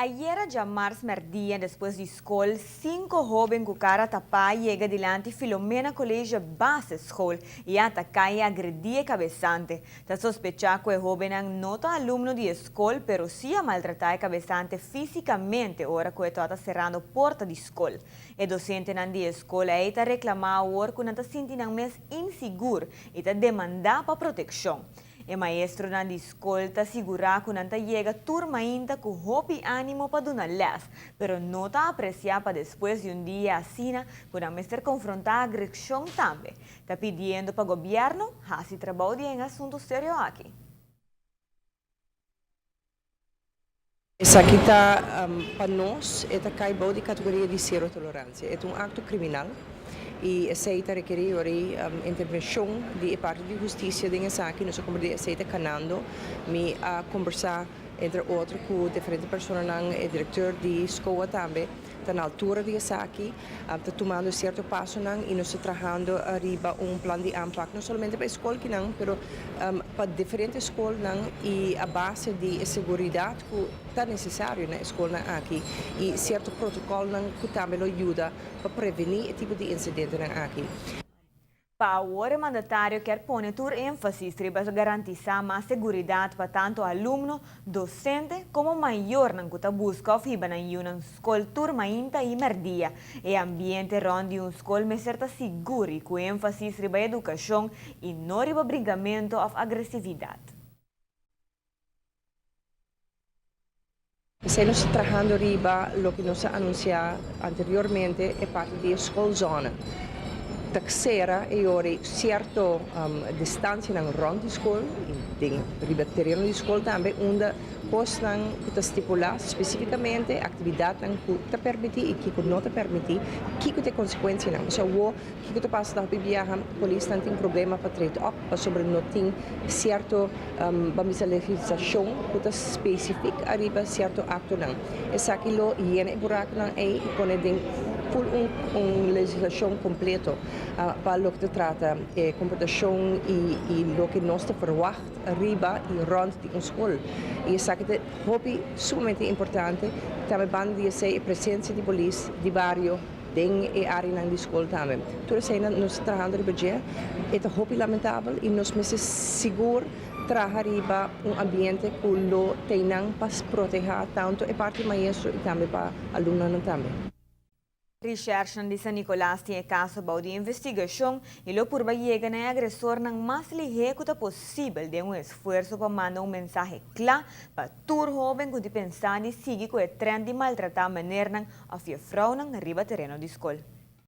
Ayera djamars mèrdia despues di skol, sinku hóben ku kara tapá yega dilanti Filomena College Basisschool i a ataká i agredí e kabesante. Ta sospechá ku e hóbennan no ta alumno di e skol pero sí a maltratá e kabesante físikamente ora ku e tabata serando porta di skol. E dosentenan di e skol ei ta reklamá awor ku nan ta sinti nan mes insigur i ta demandá pa protekshon. E maestronan di skol ta sigurá ku nan ta yega tur mainta ku hopi ánimo pa duna lès, pero no ta apresiá pa despues di un dia asina ku nan mester konfrontá agrekshon tambe. Ta pidiendo pa gobièrnu hasi trabou di en asuntu serio aki. Esaki ta pa nos e ta kai bou di kategoria di sero toleransia. E ta un akto kriminal i esei ta rekerí ora intervenshon di e parti di hustisia den esaki. Nos a komprendé esei ta kanando. Mi a kombersá entre otro ku diferente personanan, e direktor di SCOA tambe ta na altura di esaki, ta tumando sierto pasonan i nos ta trahando riba un plan di aanpak no solamente pa e skolkinan pero pa diferente skolnan i a base di e seguridat ku ta nesesario na e skolnan aki i sierto protokolnan ku tambe lo yuda pa prevení e tipo di insidentenan aki. Pa awor e mandatario kier pone tur énfasis riba garantisá mas seguridat pa tantu alumno, dosente komo mayornan ku ta buska òf hiba nan yunan skol tur mainta i mèrdia. E ambiente rònt di un skol mester ta sigur i ku énfasis riba edukashon i no riba brinkamentu òf agresividat. P'esei nos ta trahando riba loke nos a anunsiá anteriormente, e parti di e schoolzone. Ta sera e ora ei sierto distansianan rònt di skol i den riba tereno di skol tambe unda kosnan ku ta stipulá spesífikamente, aktividatnan ku ta permití i kiko no ta permití, kiko ta e konsekuensianan. Pasobra awor Kiko ta pasa ta hopi biaha polisnan tin problema pa treed op pasobra no tin sierto ban bisa legislashon ku ta spesifik ariba sierto aktonan. Esaki lo yena e burakunan ei i pone den ful un un legislashon kompleto pa loke ta trata e komportashon i i loke nos ta ferwagt riba i rònt di un skol. I esaki ta hopi sumamente importante. Tambe banda di esei e presensia di polis di bario. Den e areanan di skol tambe. Tur eseinan nos ta trahando riba dje. E ta hopi lamentabel i nos mester sigur traha riba un ambiente ku lo teinan pa protehá tantu e parti maestro i tambe pa alumnonan tambe. Reshershnan di San Nicolas tin e kaso bou di investigashon i lo purba yega na e agresornan mas lihé ku ta posibel den un esfuerso pa manda un mensahe kla pa tur hóben ku di pensa di sigui ku e trend di maltratá menernan Of juffrouwnan riba tereno di skol.